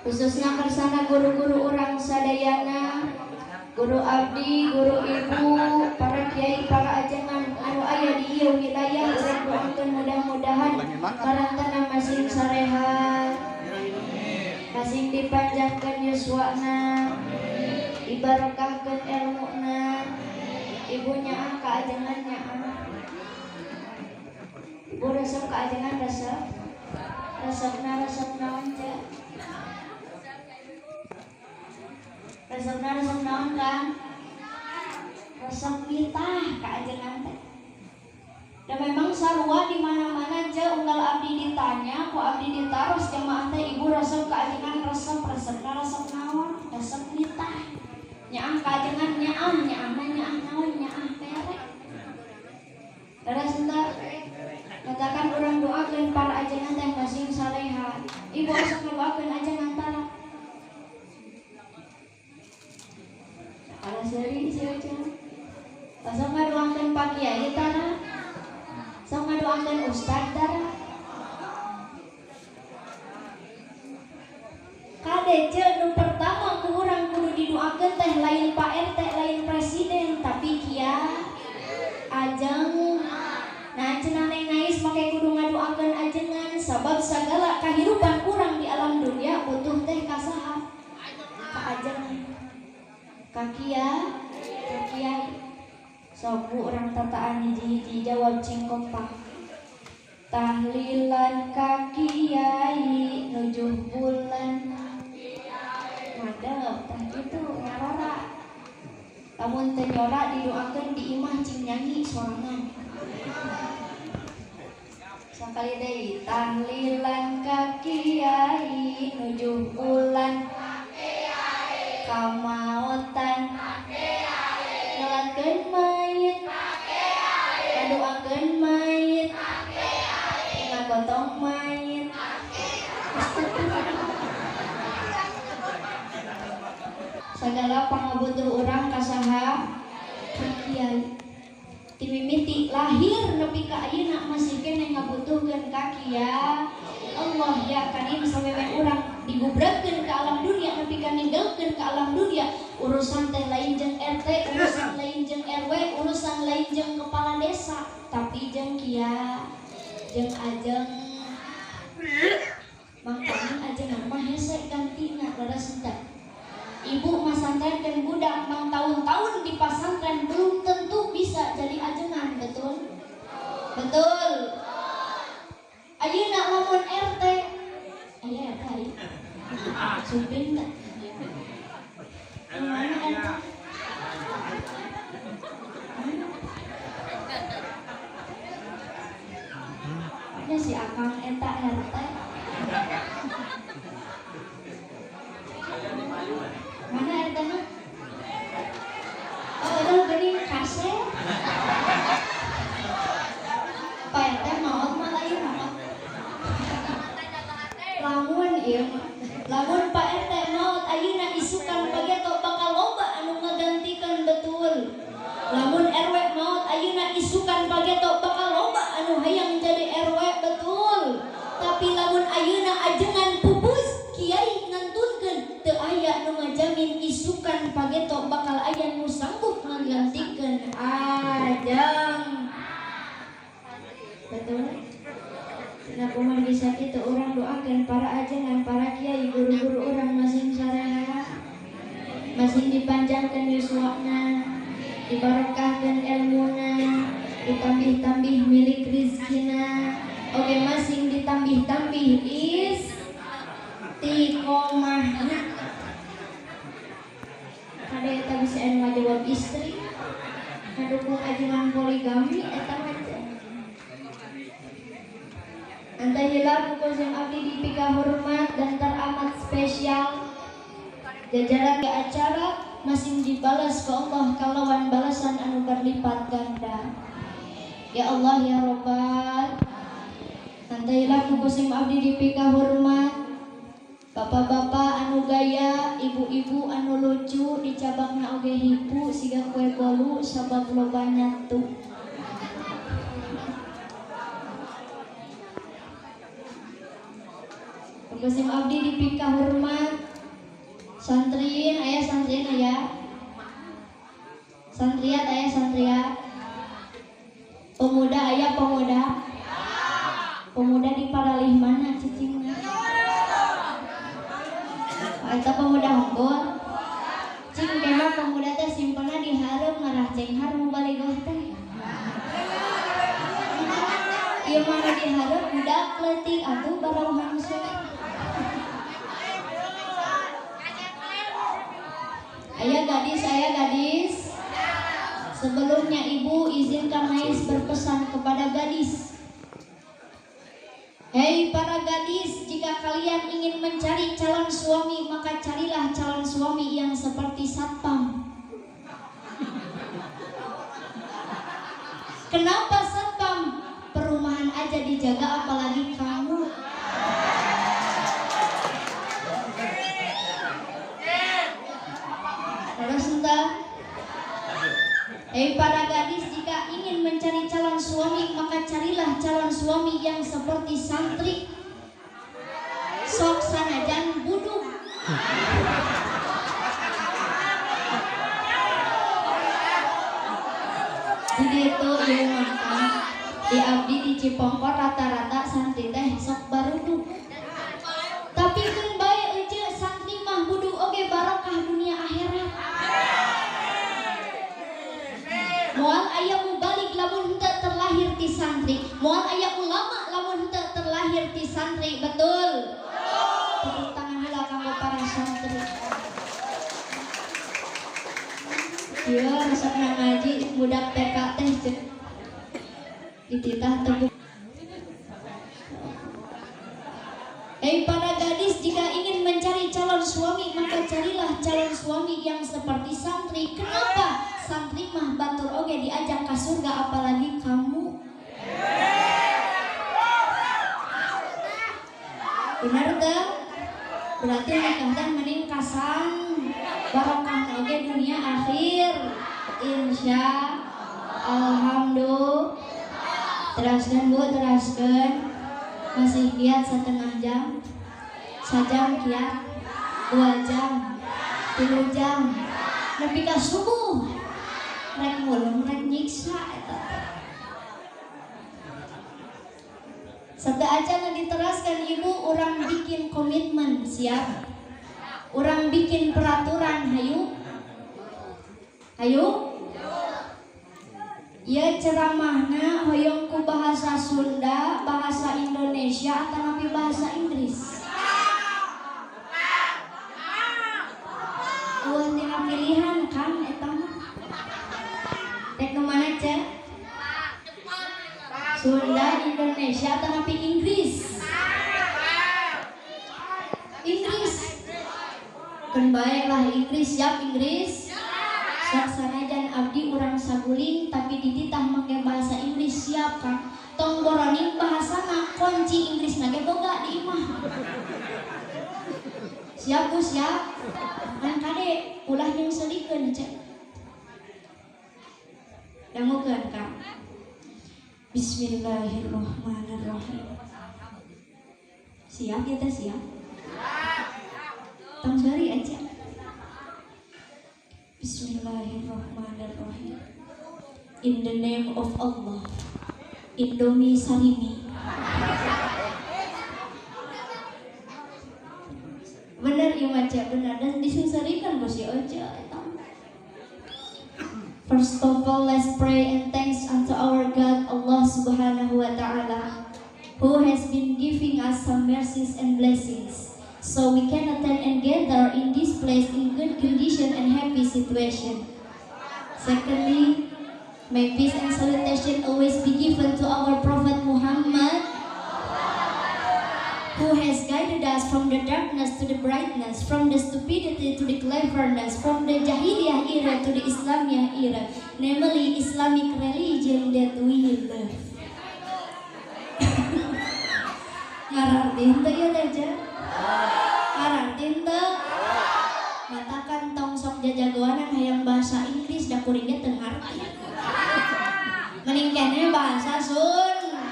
Khususna kersana guru-guru urang sadayana, guru abdi, guru ibu, para kiai, para ajengan anu aya di ieu wilayah urang doakeun mudah-mudahan karantana masing sarehat, masing dipanjangkeun yuswana, dibarokahkeun ilmuna. Ibu nyaah ka ajengan nyaah. Ibu resep ka ajengan resep. Resepna resep naon ce? Resepna resep naon Kang? Resep mitah ka ajengan teh. Dan memang sarua di mana-mana ce unggal abdi ditanya, ku abdi ditaros jamaah teh ibu resep ka ajengan resep, resepna resep naon? Resep mitah. Nyaah ka ajengan nyaah, nyaahna nyaah naon? Nyaah perek. Leres henteu? Katakan urang doakeun para ajengan teh masing saleha. Ibu asa ngadoakeun ajengan tara. Kalau seri si ujang. Asa ngadoakeun Pak Kiai tara. Asa ngadoakeun ustad tara. Kade ce nu pertama ku urang kudu didoakeun teh lain Pak RT, lain presiden, tapi kiai ajeng. Nah cenah Neng Nais make kudu ngadoakeun ajengan sabab sagala kahirupan urang di alam dunia butuh teh ka saha? Ka ajengan. Ka kiai. Sok bu urang tataan hiji-hiji jawab cing kompak. Tahlilan ka kiai nujuh bulan. Madep tah kitu ngarora. Lamun teu nyora didoakeun di imah cing nyanyi sorangan. Sakali deui tahlilan ka kiai nujuh bulan kamaotan nyalatkeun mayit ngadoakeun mayit ngagotong mayit. Sagala pangabutuh urang ka saha? Ka kiai. Timimiti lahir nepi ka ayeuna masih keneh ngabutuhkeun ka kiai. Allah ya karim samemeh urang digubrekeun ka alam dunia nepi ka ninggalkeun ka alam dunia, urusan teh lain jeung RT, urusan lain jeung RW, urusan lain jeung kepala desa, tapi jeung kiai, jeung ajeng. Mangkana ajengan mah hese gantina leres henteu. Ibu masantrenkeun budak mang tahun-tahun di pasantren belum tentu bisa jadi ajengan, betul? Betul. Ayeuna lamun RT, aya RT ayeuna. Sumping teh. Mana RT? Mana si Akang eta RT? Mana RT mah? Oh, udah geuning kasep. Pak RT maot mah lain maot. Lamun ieu mah, lamun Pak RT maot ayeuna isukan pageto bakal loba anu ngagantikeun, betul. Lamun RW maot ayeuna isukan pageto bakal loba anu hayang jadi RW, betul. Tapi lamun ayeuna ajengan pupus kiai ngantunkeun teu aya nu ngajamin isukan pageto bakal aya nu sanggup ngagantikeun ajeng. Betul? Cenah kumaha bisa kitu urang doakeun para ajengan, para kiai, guru-guru urang masing sareha, masing dipanjangkeun yuswana, dibarokahkeun ilmuna, ditambih-tambih milik rizkina, oge masing ditambih-tambih istiqomahna. Kade eta bisa anu ngajawab istri, kadukung ajengan poligami eta mah. Antahila pukul yang abdi dipika hormat dan teramat spesial. Jajaran ke acara masing dibalas ke Allah kalawan balasan anu berlipat ganda. Ya Allah ya Robbal. Antahila pukul yang abdi dipika hormat. Bapak-bapak anu gaya, ibu-ibu anu lucu, dicabangna oge hipu siga kue bolu sabab loba nyatu. Kusim abdi dipika hormat Santriin aya santriin aya. Santriat aya santriat. Pemuda aya pemuda. Pemuda di paralih mana cicingna? Eta pemuda unggul. Cing kemah pemuda teh simpenna di hareup ngarah cenghar mubalighah teh. Ieu mah di hareup budak leutik atuh barauhan musuh. Aya gadis, aya gadis. Sebelumnya ibu izinkan Mais berpesan kepada gadis. Hei para gadis, jika kalian ingin mencari calon suami, maka carilah calon suami yang seperti satpam. Kenapa satpam? Perumahan aja dijaga apalagi kamu. Terus entah. Hei para gadis, jika ingin mencari calon suami, maka carilah calon suami yang seperti santri. Sok sanajan buduk. Jadi itu ieu mah di abdi di Cipongkor rata-rata santri teh sok baruduk. Tapi keun bae euceu santri mah buduk oge barokah dunia akhirat. Moal aya mubalik lamun henteu terlahir ti santri, moal aya ulama lamun henteu terlahir ti santri, betul? Tepuk tangan heula kanggo para santri. Ieu resepna ngaji budak TK teh ceuk. Dititah tepuk. Hei para gadis, jika ingin mencari calon suami, maka carilah calon suami yang seperti santri. Kenapa? Santri mah batur oge diajak ke surga apalagi kamu. Benar teh? Berarti nikah teh mending kasan barokah oge dunia akhir. Insya alhamdulillah. Teraskan bu, teraskan. Masih kiat setengah jam, sajam kiat, 2 jam, 3 jam, nepi ka subuh. Rek mulung rek nyiksa eta. Satu aja diteraskan ibu, orang bikin komitmen siap. Orang bikin peraturan hayu. Hayu. Ya ceramahna hoyong ku bahasa Sunda, bahasa Indonesia atau napi bahasa Inggris. Eueuh tina pilihan kan eta mah. Rek nu mana cek? Sunda, Indonesia atau napi Inggris? Inggris. Keun bae lah Inggris, siap Inggris? Sok sanajan abdi urang saguling tapi dititah make bahasa Inggris siap kan? Tong boroning bahasana kunci Inggris nage boga di imah. Siap bu siap? Kan kade ulah nyungselikeun cek. Dangukeun Kang. Bismillahirrahmanirrahim. Siap ya teh siap? Tong seri aja. Bismillahirrahmanirrahim. In the name of Allah. Indomie Sarimi. Bener ieu mah cek bener dan disungserikan ku si Oce eta. First of all, let's pray and thanks unto our God Allah Subhanahu wa Ta'ala, who has been giving us some mercies and blessings, so we can attend and gather in this place in good condition and happy situation. Secondly, may peace and salutation always be given to our Prophet Muhammad, who has guided us from the darkness to the brightness, from the stupidity to the cleverness, from the Jahiliyah era to the Islamiyah era, namely Islamic religion that we love. Ngararti henteu ieu teh je? Ngararti henteu? Matakan tong sok jajagoanan hayang bahasa Inggris da kuring ge teu ngarti. Mending keneh bahasa Sunda.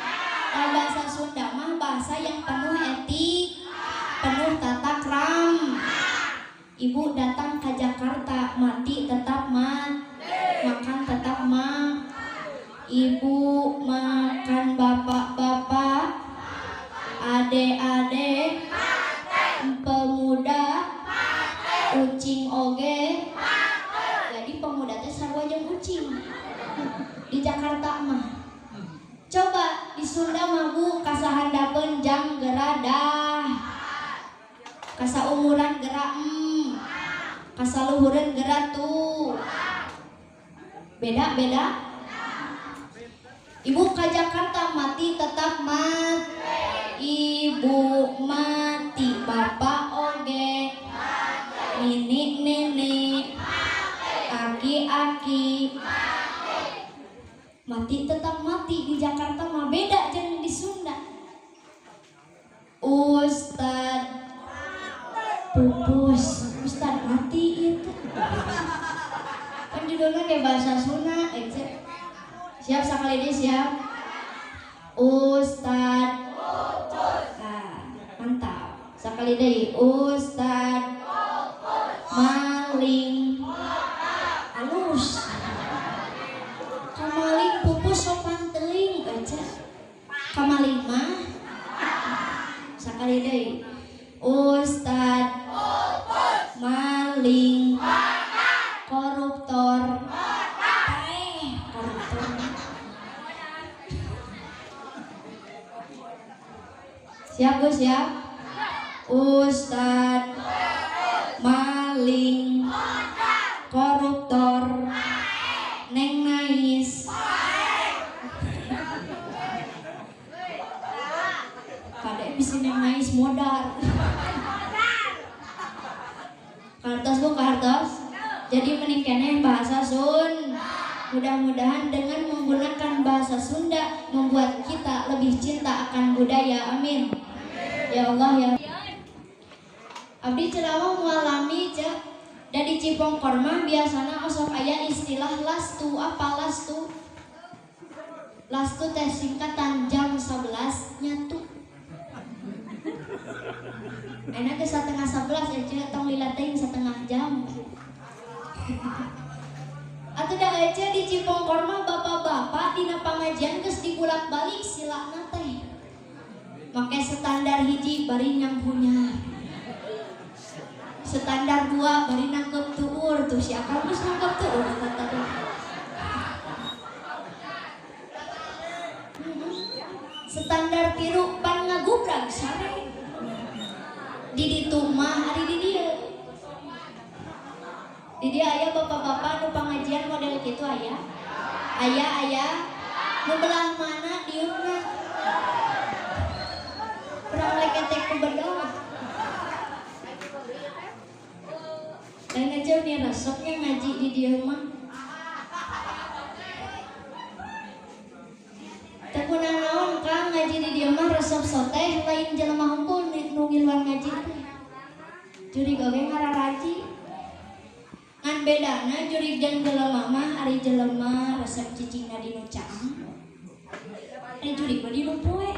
Kalau bahasa Sunda mah bahasa yang penuh etik, penuh tata krama. Ibu datang ke Jakarta, mati tetap mati, makan tetap ma. Ibu makan bapak-bapak, ade-ade, pemuda, ucing oge. Jadi pemuda teh sarua jeung ucing di Jakarta mah. Coba di Sunda mah Bu, kasahandapeun jang geradah, kasaumuran gera kasaluhureun gera tuh. Beda-beda. Ibu ke Jakarta mati tetap mati. Ibu mati, bapak oge, nini nini, aki-aki, mati tetap mati. Di Jakarta mah beda jeung di Sunda. Ustad pupus, Ustad mati itu. Kan judulnya kayak bahasa Sunda. Siap sekali ini siap. Ustad nah, mantap. Sekali deh Ustad maling halus. Kamaling pupus sopan teuing aja. Kamaling mah sekali deh Ustad maling koruptor. Koruptor. Siap Gus ya? Ustad maling koruptor neng nais. Kadek bisa neng nais modal. Kartos Bu, kartos. Jadi mending keneh bahasa Sunda. Mudah-mudahan dengan menggunakan bahasa Sunda membuat kita lebih cinta akan budaya. Amin. Ya Allah ya. Abdi ceramah mualami cek. Da di Cipongkor mah biasana osok aya istilah lastu. Apa lastu? Lastu teh singkatan jam 11 nyatu. Enak ke 10:30 ya cek, tong lila teuing setengah jam. Atuh da aja di Cipongkor mah bapak-bapak dina pangajian geus dibulak-balik silana teh. Make standar hiji bari nyanghunyar. Standar 2 bari nangkep tuur tuh si akang geus nangkep tuur eta tadi. Standar 3 pan ngagubrag sare. Di ditu mah ari di dieu. Di dia aya bapak-bapak nu pangajian model kitu aya. Aya aya nu belah mana diukna. Kurang leketek ku bedog. Lain aja nih resepnya ngaji di dieu mah. Teu kunanaon Kang ngaji di dieu mah resep soteh lain jelema hungkul nu ngiluan ngaji teh. Jurig oge ngararaji. Ngan bedana jurig jeung jelema mah ari jelema resep cicingna di nu caang. Ari jurig mah di nu poe.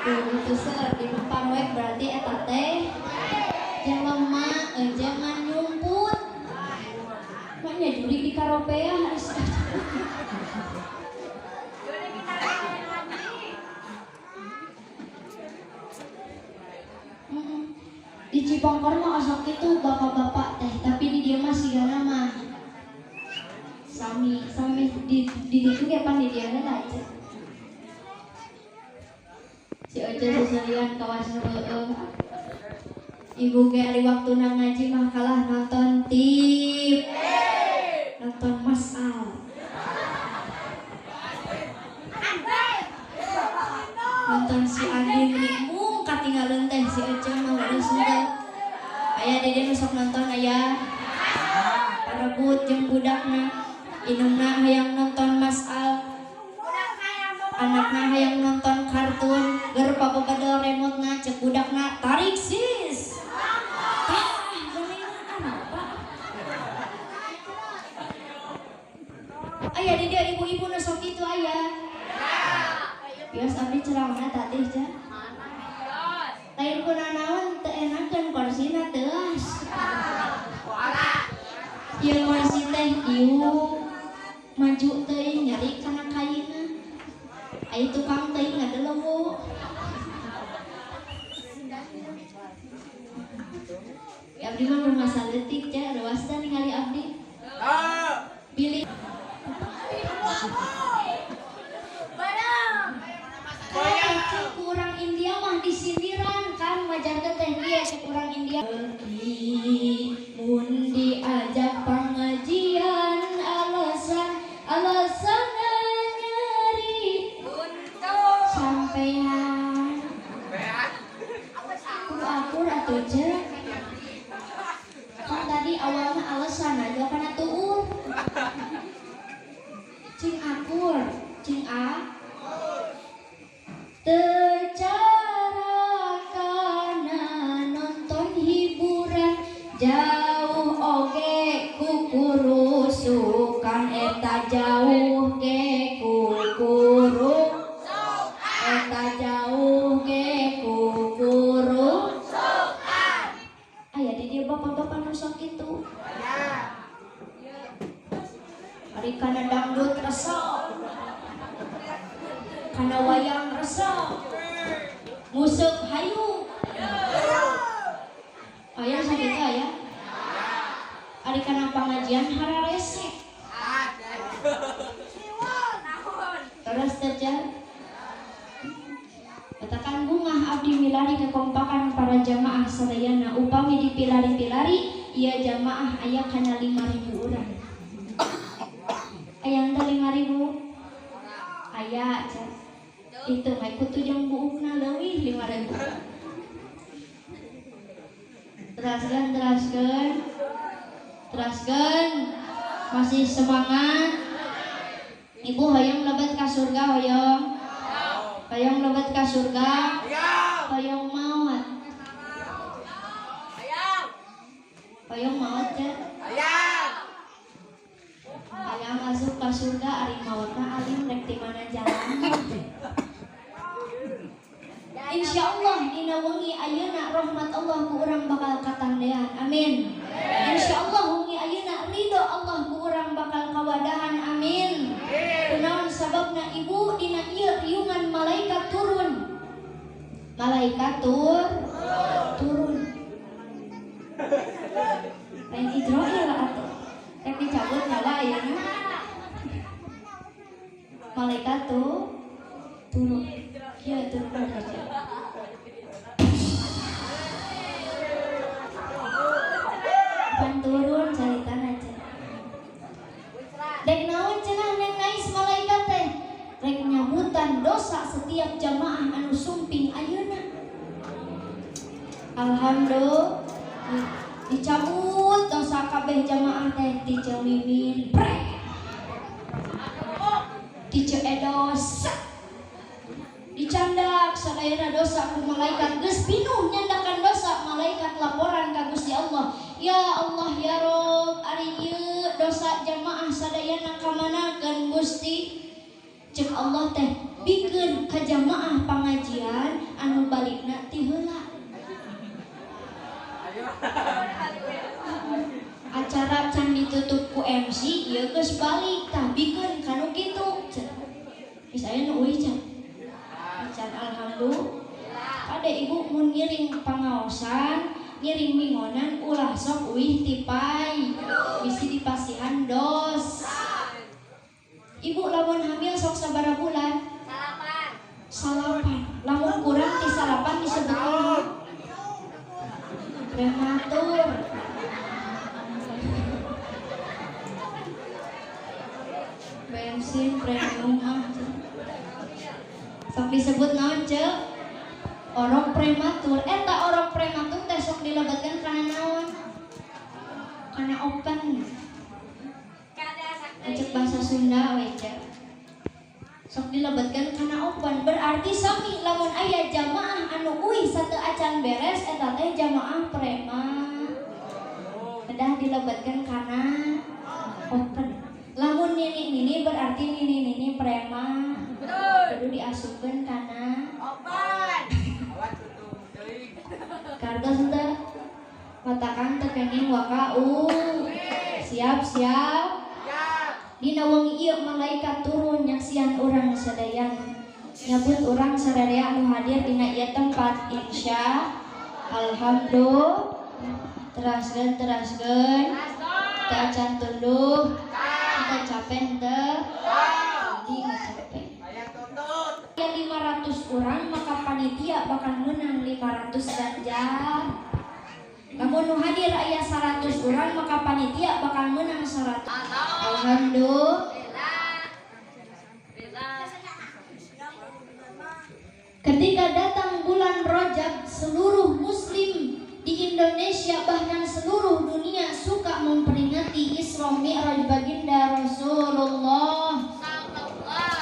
Tuh teu seur di nu pamwek berarti eta teh jelema jangan nyumput. Maknya jurig di karopeah. Di Cipongkor mah osok itu bapak-bapak teh, tapi di dia mah sigana mah sami sami di ditu ge pan di dia heula aja. Si Oce seserian kawas heueuh. Ibu ge ari waktuna ngaji mah kalah nonton TV, nonton Mas Al. Nonton si Adi mung katinggalan teh si Oce mah udah sudah. Aya dede nu sok nonton aya. Parebut jeung budakna, indungna hayang nonton Mas Al. Anakna hayang nonton kartun, ger pabebedel remotna cek budakna tarik sis. Tah, geuningan apa? Aya di dieu ibu-ibu nu sok kitu aya. Bios abdi ceramahna tadi ja. Lain kunanaon teu enakeun Diuk maju teuing nyari kana kaina. Aya tukang teuing ngadeleu. Ya abdi mah bermasa leutik ceh, reuas teh ningali abdi. Bilih cek urang India mah disindiran kan wajar teh ieu cek urang India. Mun diajak pengajian alasan alasan nyeri sampean kudu akur atuh cek. Kan tadi awalnya alasan aja kana tuur. Cing akur, cing a tecara kana nonton hiburan jauh oge kukurusukan eta jauh ge kukuru eta jauh ge kukurusukan. Aya di dieu bapak-bapak nu sok kitu. Ari kana dangdut resep, kana wayang resep, musik hayu. Aya sakitu aya. Ari kana pangajian hararese. Terus teh katakan bungah abdi milari kekompakan para jamaah sadayana upami dipilari-pilari ieu jamaah aya kana 5.000 urang. Aya teh 5.000? Aya cek. Itu mah kutu jeung buukna leuwih 5.000. Teraskeun, teraskeun. Teraskeun. Masih semangat. Ibu hoyong lebet ka surga hoyong. Hoyong lebet ka surga. Hoyong maot. Hoyong maot cek. Hayang asup ka surga ari maotna alim rek ti mana jalan. Insyaallah dina wengi ayeuna rahmat Allah ku urang bakal katandean. Amin. Insyaallah wengi ayeuna ridho Allah ku urang bakal kawadahan. Amin. Kunaon sababna ibu dina ieu riungan malaikat turun. Malaikat turun. Lain Ijroil atuh. Rek dicabut nyawa ayeuna. Malaikat tuh turun. Kieu turun aja. Pan turun caritana aja. Dek naon cenah neng nais malaikat teh rek nyabutan dosa setiap jamaah anu sumping ayeuna. Alhamdulillah dicabut dosa kabeh jamaah teh ti Ceu Mimin prek. Ti Ceu Edos dicandak sadayana dosa ku malaikat geus pinuh nyandakan dosa malaikat laporan ka Gusti Allah. Ya Allah ya Rob ari ieu dosa jamaah sadayana kamanakeun Gusti. Cek Allah teh bikeun ka jamaah pangajian anu balikna ti heula. Acara can ditutup ku MC ieu geus balik tah bikeun ka nu kitu. Geus aya nu euy can. Can alhamdulillah. Kade ibu mun ngiring pangaosan, ngiring mingonan ulah sok uih tipai. Bisi dipasihan dos. Ibu lamun hamil sok sabaraha bulan? Salapan. Lamun kurang ti salapan disebut naon? Prematur. Bensin premium ah. Sok disebut naon ceu? Orok prematur. Eta orok prematur teh sok dilebetkeun kana naon? Kana open. Cek bahasa Sunda we ceu. Sok dilebetkeun kana open berarti sami lamun aya jamaah anu uih sateu acan beres eta teh jamaah prema. Kedah dilebetkeun kana open. Lamun nini-nini berarti nini-nini prema. Kudu diasupkeun kana open. Kartos teu matakan teu kenging waka u. Siap siap. Dina wengi ieu malaikat turun nyaksian urang sadayana. Nyabut urang sadaya anu hadir dina ieu tempat insya alhamdulillah. Teraskeun teraskeun. Teu acan tunduh. Teu capek teu. Di capek. Ya 500 orang maka panitia bakal menang 500 ganjar. Lamun nu hadir aya 100 orang maka panitia bakal menang 100. Alhamdulillah. Ketika datang bulan Rajab, seluruh muslim di Indonesia bahkan seluruh dunia suka memperingati Isra Mi'raj baginda Rasulullah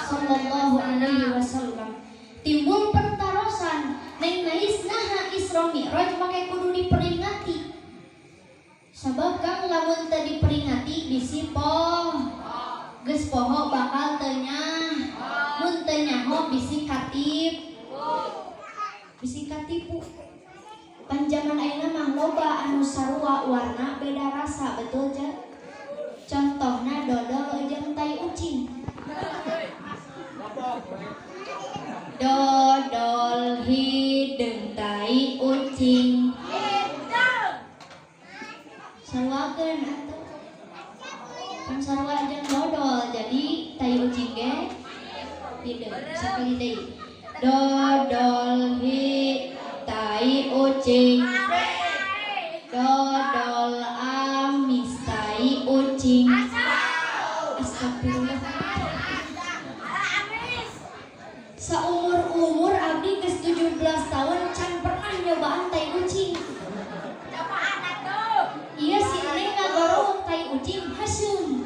sallallahu alaihi wasallam. Timbul pertarosan, neng nais naha Isra Mi'raj make kudu diperingati. Sabab kang lamun teu diperingati bisi poh. Geus poho bakal teu nyah. Mun teu nyaho bisi katip. Bisi katipu. Panjaman ayeuna mah loba anu sarua warna beda rasa, betul je? Contohna dodol jeung tai ucing. Dodol hideung tai ucing. Saruakeun atuh. Kan sarua jeung dodol, jadi tai ucing ge hideung. Sakali deui. Dodol hi tai ucing. Dodol amis tai ucing. Astagfirullah. Saumur-umur abdi geus 17 tahun can pernah nyobaan tai ucing. Iya si Neng ngagorowok tai ucing haseum.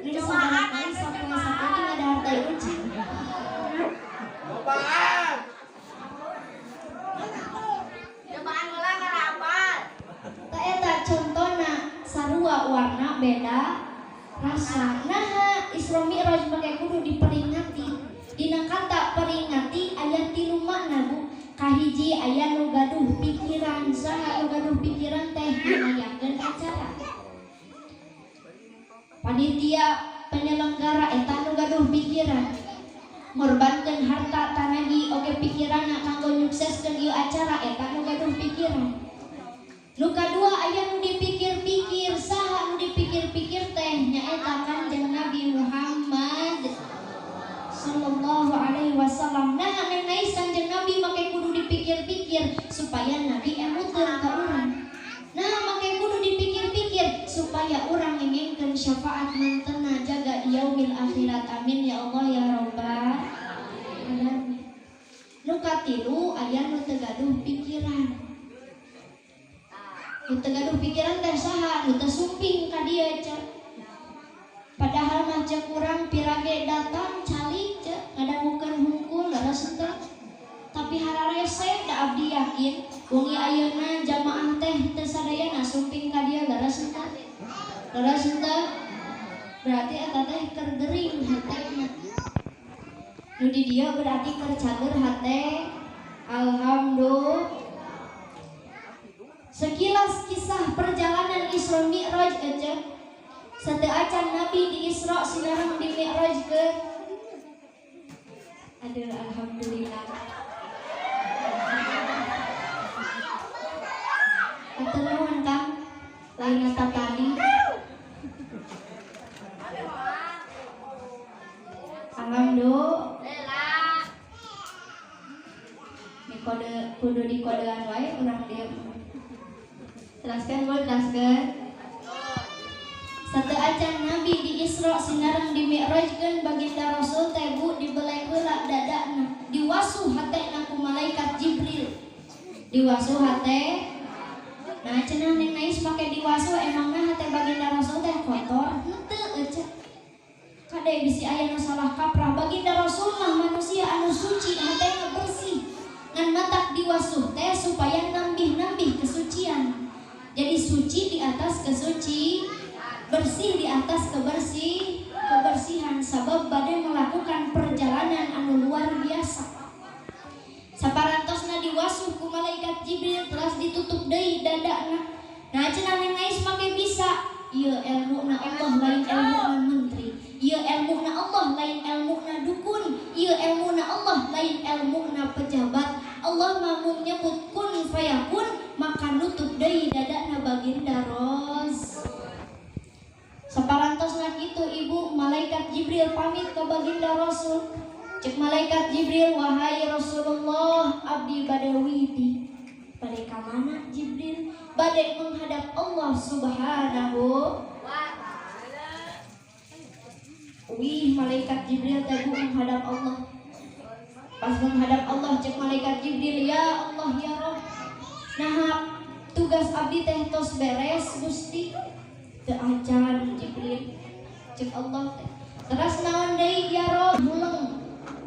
Geus sabaraha kali sapoe-sapoe ngadahar tai ucing. Cobaan. Cobaan ulah karapal. Ta eta contona sarua warna beda rasa. Naha Isra Mi'raj make kudu diperingati. Dina kata peringati aya tilu makna Bu. Kahiji aya nu gaduh pikiran, saha nu gaduh pikiran teh ngayakeun acara. Panitia penyelenggara eta nu gaduh pikiran. Ngorbankeun harta tanagi oge pikiranna kanggo nyukseskeun ieu acara eta nu gaduh pikiran. Nu kadua aya nu dipikir-pikir, saha nu dipikir-pikir teh nyaeta Kanjeng Nabi Muhammad sallallahu alaihi wasallam. Nah neng nais Kanjeng Nabi make kudu dipikir-pikir supaya Nabi emuteun ka urang. Nah make kudu dipikir-pikir supaya urang ngengkeun syafaat mantena jaga di yaumil akhirat. Amin ya Allah ya rabbal alamin. Nu katilu aya nu teu gaduh pikiran. Nu teu gaduh pikiran teh saha? Nu teu sumping ka dieu cek. Padahal mah cek urang pirage datang calik cek ngadangukeun hungkul leres teu. Tapi hararese da abdi yakin wengi ayeuna jamaah teh teu sadayana sumping ka dieu leres teu. Leres teu. Berarti eta teh keur gering hatena. Nu di dieu berarti keur cager hate. Alhamdulillah. Sekilas kisah perjalanan Isra Mi'raj aja. Sateu acan Nabi di Isra sinareng di Mi'raj ke. Aduh alhamdulillah. Atur nuhun Kang. Lain eta tadi. Alhamdulillah. Ini kode kudu dikodean wae urang dieu. Teraskan Bu, teraskan. Sateu acan Nabi di Isra sinareng di Mi'rajkeun baginda Rasul teh Bu dibelek heula dadana, diwasuh hatena ku malaikat Jibril. Diwasuh hate. Nah cenah neng nais make diwasuh emangna hate baginda Rasul teh kotor? Henteu euceu. Kade bisi aya nu salah kaprah, baginda Rasul mah manusia anu suci, hatena bersih. Ngan matak diwasuh teh supaya nambih-nambih kesucian. Jadi suci di atas kesuci, bersih di atas kebersihan. Sabab bade melakukan perjalanan anu luar biasa. Saparantosna diwasuh ku malaikat Jibril teras ditutup deui dadana. Nah cenah neng nais make bisa. Ieu elmuna Allah lain Allah lain elmuna dukun, ieu elmuna Allah lain elmuna pejabat. Allah mah mung nyebut kun fayakun maka nutup deui dadana baginda Ros. Saparantosna kitu ibu, malaikat Jibril pamit ke baginda Rasul. Cek malaikat Jibril, wahai Rasulullah, abdi bade widi. Bade ka mana Jibril? Bade menghadap Allah Subhanahu wa ta'ala. Wih, malaikat Jibril teh menghadap Allah. Pas menghadap Allah cek malaikat Jibril, ya Allah ya Rob, nah tugas abdi teh tos beres Gusti. Teu acan Jibril, cek Allah teh. Teras naon deui ya Rob? Huleng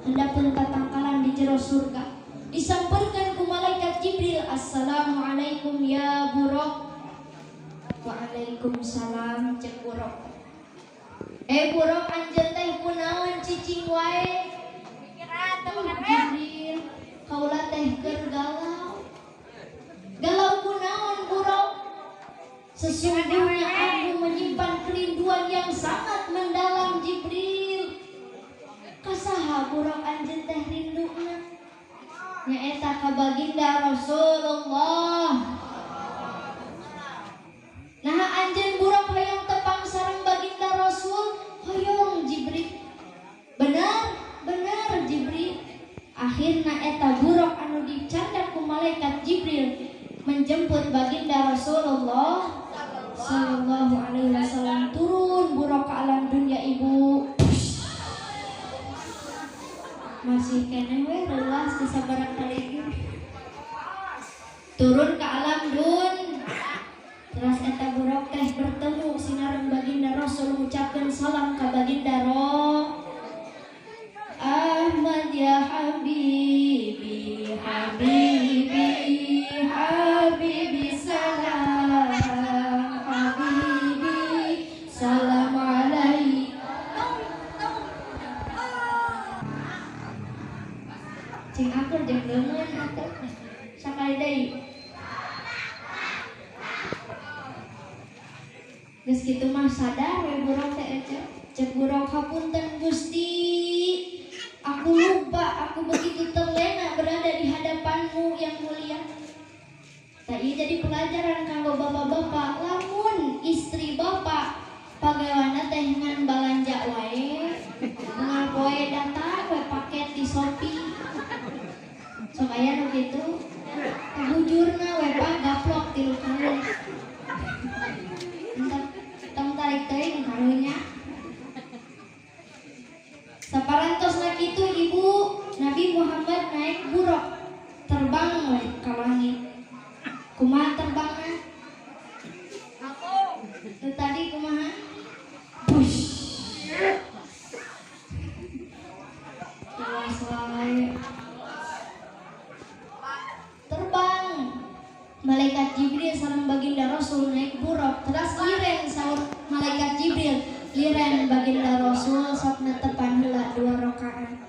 handapeun tatangkalan di jero surga. Disampeurkeun ku malaikat Jibril, assalamualaikum ya Burok. Waalaikumsalam cek Burok. Burok anjeun teh kunaon cicing wae? Jibril, kaula teh keur galau. Galau kunaon Burok? Sesungguhnya aku menyimpan kerinduan yang sangat mendalam Jibril. Kasaha Burok anjeun teh rinduna? Nyaeta ka baginda Rasulullah. Nah anjeun Burok hoyong tepang sareng baginda Rasul, hoyong Jibril. Benar, benar Jibril. Akhirna eta Burok anu dicandak ku malaikat Jibril menjemput baginda Rasulullah sallallahu alaihi wasallam. Turun Burok ke alam dunia ibu. Masih keneh we reulas disabarang kali. Turun ke alam dun. Terus eta Burok teh bertemu sinareng baginda Rasul, mengucapkan salam ka baginda Roh. Ahmad ya habibi, habibi, habibi salam, habibi salam alaik. Cing akur jeung leungeun atuh. Sakali deui. Geus kitu mah sadar we Burok teh ece. Cek Burok, hapunten Gusti, aku lupa, aku begitu terlena berada di hadapanmu yang mulia. Tak ieu jadi pelajaran kanggo bapak-bapak, lamun istri bapak pagaweana teh ngan balanja wae, ngan poe datang we paket di Shopee. Sok aya nu kitu, bujurna we pak gaplok 3 kali. Entah tong tarik teuing karunya. Saparantosna kitu ibu, Nabi Muhammad naik buruk terbang we ka langit. Kumaha terbangna? Itu tadi kumaha? Push. Luas wae. Terbang. Malaikat Jibril sareng baginda Rasul naik buruk. Terus liren saur malaikat Jibril, liren baginda Rasul sok netepan heula 2 rakaat.